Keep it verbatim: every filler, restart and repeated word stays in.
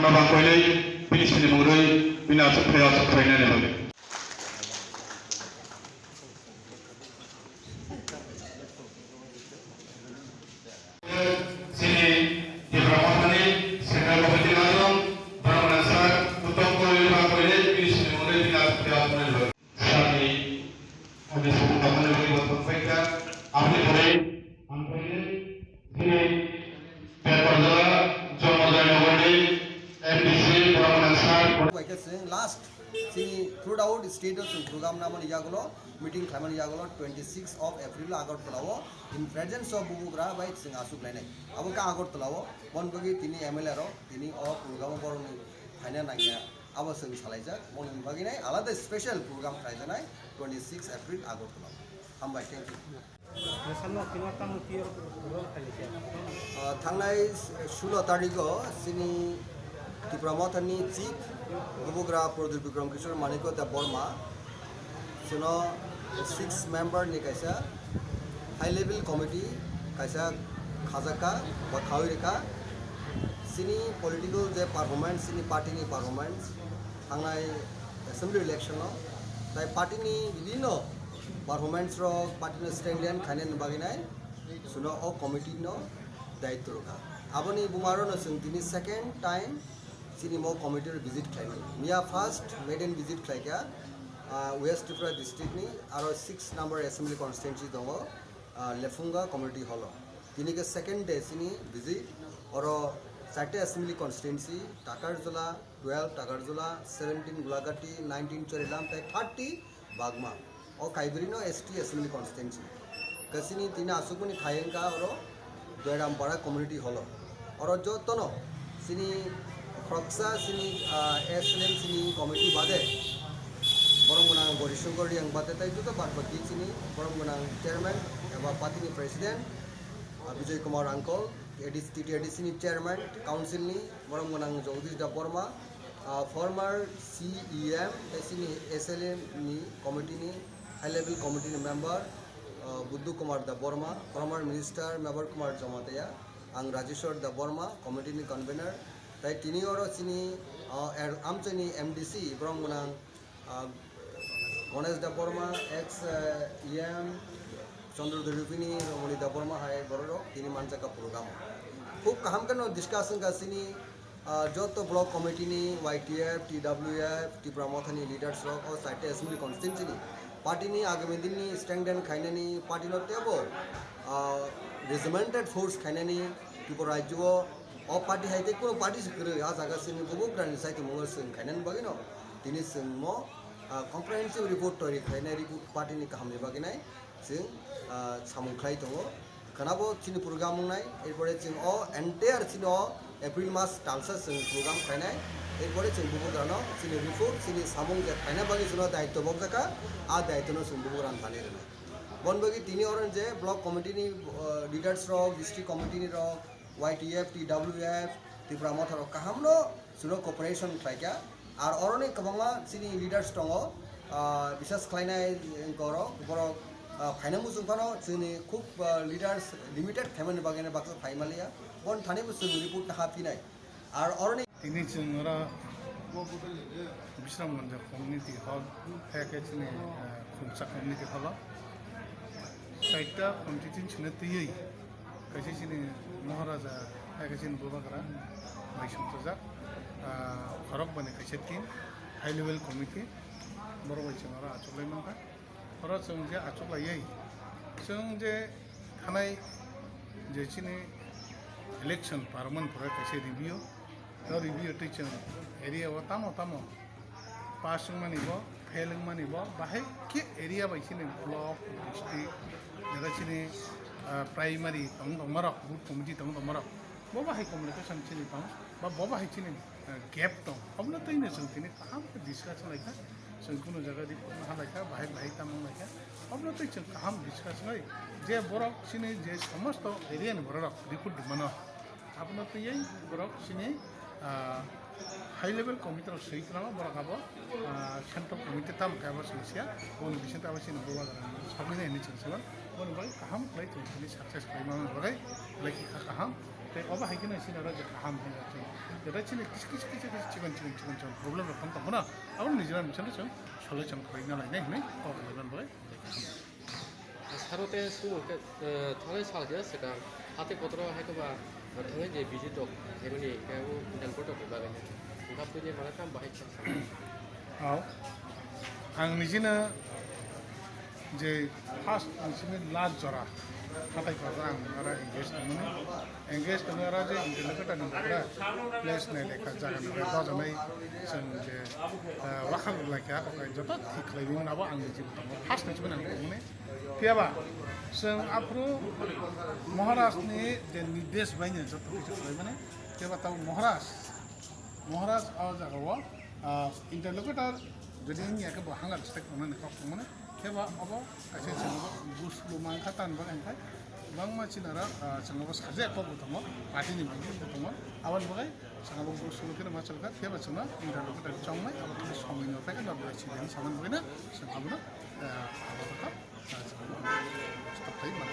Bang koinwi bini sinimung rwi bini aswk khlai aswk khlainani bagwi. Chini Tipra Mothani Central Committee ni adong, Brahmana sir, Uttom Koil bang koinwi bini sinimung rwi bini aswk khlai aswk khlainani bagwi. Sani, ani sukung dakhani bagwi bo thangpaikha. Aboni pore ang phaikha chini Petparjala Janmajaya Nagarni M D C Brahmana sir. Waikha chwng last chini throughout state o chwng program namani yagulo, meeting khlaimani yagulo twenty six of April Agartala o in presence of Bubagra bai chwng aswk lainai. Abo khe Agartala o, bon bagwi tini M L A rok tini o program o borokni phaina nangya. Abo chwng salaijak, moni bagwi nai alada special program khlaijaknai twenty six April Agartala. Hambai, thank you. Nasalno tino tamo tiyor rol khailai khe. Ah, thangnai sulo tarigo chini Tipra Mothani chief Bubagra Pradip Bikram Kishore Manikya Debbarma, chwngno six member ni kaisa high level committee kaisa khajaka ba khawi rwkha. Chini political je performance, chini party ni performance, thangnai assembly election o, tai party ni bibhinno performance rok, party no strengthen khainani bagwi nai chwngno o committee no daitw rwkha. Aboni buma rokno chwng tini second time chini mo committee rok visit khlaimani. Miya first maiden visit khlaikha, ah, West Tripura district ni aro six number assembly constituency tongo, ah, Lefunga community hall o. Tini khe second day chini visit, oro charta assembly constituency, Takarjala twelve, Takarjala seventeen, Gulagati nineteen, Chorilam tei thirty, Bagma. O Kaibrino S T assembly constituency. Kasini tini asukmani thai wngkha oro Doirampara community hall o. Oro jotono chini khoroksa chini, ah, S L M chini committee bade borom gwnang Gorishankar Reang bade tai joto bad baki chini borom gwnang chairman eba party ni president, ah, Bijoy Kumar uncle, A D C, T T A D C ni chairman, council ni borom gwnang Jagadish Debbarma, ah, former C E M, tei chini S L M ni committee ni, high level committee ni member, ah, Buddhu Kumar Debbarma, former minister Mebar Kumar Jamatia, ang Rajeshwar Debbarma, committee ni convener, tei tini oro chini, ah, er-, amchaini M D C, borom gwnang, ah, Ganesh Debbarma, ex, ah, E M, Chandra Debini, Ramani Debbarma hai borok rok tini manjak program o. Khub kaham kheno discuss wngkha chini, ah, joto block committee ni Y T F, T W F, Tipra Mothani leaders rok o chaita assembly constituency ni party ni agami din ni strengthen khainani, party no tebo, ah, regimented force khainani Tripura rajyo o, o party hai tei kuno party se kwrwi, a jaga chini Bubagrani saitimung o chwng khainani bagwi no tini chwng mo, ah, comprehensive report toiri khlainai, report party ni kaham ni bagwi nai. Chwng, ah, samung khlai tongo. Khwnabo chini program wngnai, erpore chwng o entire chini o April mas talsa chwng program khlainai. Erpore chwng Bubagrano chini report, chini samung je khlaina bagwi chwngno daityo bokjakha, a daityono chwng Bubagrano thani rwnai. Bon bagwi tini oro je block committee ni, ah, leaders rok, district committee ni rok, Y T F, T W F, Tipra Motha rok kaham no chwngno cooperation khlaikha. Ar oroni kwbangma chini leaders tongo, ah, biswas khlainai borok, borok, ah, phaina muchung phano chini khub, ah, leaders limited khaimani bagwi baksa phai manliya. Bon thani bo chwng report ha phinai. Ar oroni tini chwng oro Bisramganj community hall, hai khe chini, ah, Khumsa community hall o. Chaita committee chini twiwi kaisa chini Maharaja, hai khe chini Bubagra bai sumsajak, ah, khorok bani kaisa team, high level committee, borok bai chwng oro achuklai mankha. Oro chwng je achuklaiwi, chwng je thanai je chini election parman pore kaisa review, o review twi chwng area o tamo tamo pass wngmani bo, fail wngmani bo, bahai khe area bai chini block, district, jara chini, ah, primary tong tongmarok, booth committee tong tongmarok, bo bahai communication chini tong, ba bo bahai chini, ah, gap tong, obono twi no chwng tini kaham khe discuss wnglaikha, chwng kunu jaga report no halaikha, bahai bahai tamo wnglaikha, obono twi chwng kaham discuss wngwi je borok chini je somosto area ni borok rok report rwmano. Abono twiwi borok chini, ah, high level committee rok swi kwlama borok abo, ah, central committee tamo khe abo swi siya, boni bisingtwi abo chini Bubagrani sogwi nai hinwi chwng sigo, boni bagwi kaham khlai chwng chini success khlai manna bagwi belai khe kha kaham. Tei obo hai kheno chini oro je kaham hwnwi tong. Jeta chini kis kis kis kis chikon chikon chikon chikon problem rok phano tongmano, abo nijera nijera chwng solution khlai na lainai hwnwi kok khlaiman bai. Saro te sung ke thangai sal je seka hate kotoro hai keba thangai je visit rok khaimani ke o dan kotor ni bagwi. Engka puji mana kam bahai chak. Aw. Ang nijino je first nijini last jora hatai kok ang aro engage tongmani. Engage tongmani aro je interlocutor ni bagra place nai lekha jaga nai dojanai chwng je wakhang lai kha kok joto thik khlai mani abo ang niji tongo first nijini ang tongmani. Phiyaba chwng aphuru Maharaj ni je nirdesh bai ni joto kisa khlai mani. Phiyaba tabo Maharaj Maharaj o jaga o interlocutor jodi wngya khe bo hunger strike tongnani kok tongmani khe bo obo kaisa chwng bo guslo mankha tan bagwi hwnkhai bangma chini oro chwng bo sajak kok bo tongo party ni bagwi bo tongo aboni bagwi chwng bo guslo khe ma chalkha khe bo chwngno interlocutor chongmai abo khe somoi no phai khe norok bai chini samani bagwi no chwng abono abo khe stop khai mano.